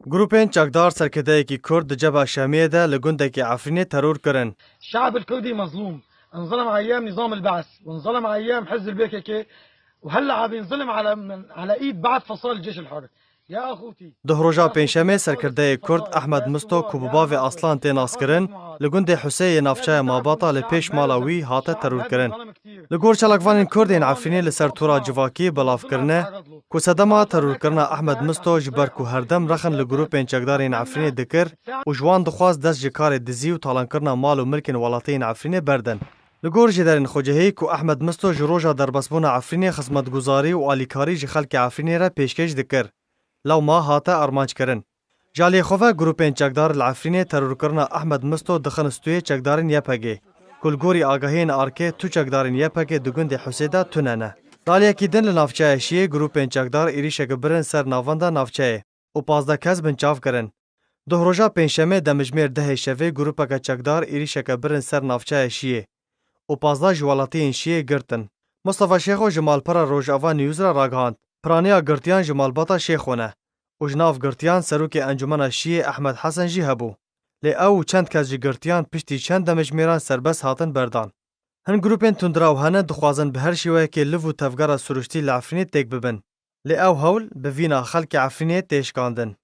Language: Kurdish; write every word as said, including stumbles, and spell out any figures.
Grûpên çekdar serkirdeyekî Kurd di Cebha Şemiyê de li gundekî Efrînê teror kirin. الشعب الكردي مظلوم، انظلم على ايام نظام البعث، وانظلم على ايام حزب البي كي كي، وهلا عم ينظلم على من على ايد بعض فصائل الجيش الحر. يا اخوتي، Duh roja pêncşemê serkirdeyê Kurd Ehmed Misto ku bi bavê Aslan tê naskirin, li gundê Husê yê navçeya Mabata li pêş mala wî hate terorkirin. Li gor çalakvanên Kurd ên Efrînê li ser tora civakî belav kirine ku sedema terorkirina Ehmed Misto ji ber ku herdem rexin li grûpên çekdar yên Efrînê dikir û ji wan dixwast dest ji karê dizî û talankirina mal û milkên welatiyên Efrînê berdin. Li gor jêderên xwecihî ku Ehmed Misto ji roja derbasbûna Efrînê xizmetguzarî û alîkarî ji xelkê Efrînê re pêşkêş dikir, lewma hate armanc kirin. Ji aliyê xwe ve grûpên çekdar li Efrînê terorkirina Ehmed Misto dixin stûyê çekdarên Y P Gê, ku li gorî agahiyên arkê tu çekdarên Y P Gê di gundê Husê de tune ne. Di aliyekî din li navçeya Şiyê grûpên çekdar êrîşeke birin ser navenda navçeyê û pazdeh kes binçav kirin. Duh roja pêncşemê demjimêr dehê şevê grûpeke çekdar êrîşeke birin ser navçeya Şiyê û pazdeh ji welatiyên Şiyê girtin. Mustafa Şêxo ji malpera Rojava News re ragihand, piraniya girtiyan ji malbata Şêxo ne û ji nav girtiyan serokê Encûmena Şiyê Ehmed Hesen jî hebû. Lê ew û çend kes ji girtiyan piştî çend demjimêran serbest hatin berdan. Hin grûpên tundrew hene dixwazin bi her şêweyekê liv û tevgera siruştî li Efrînê têk bibin. Lê ew hewl bi vîna xelkê Efrînê tê şikandin.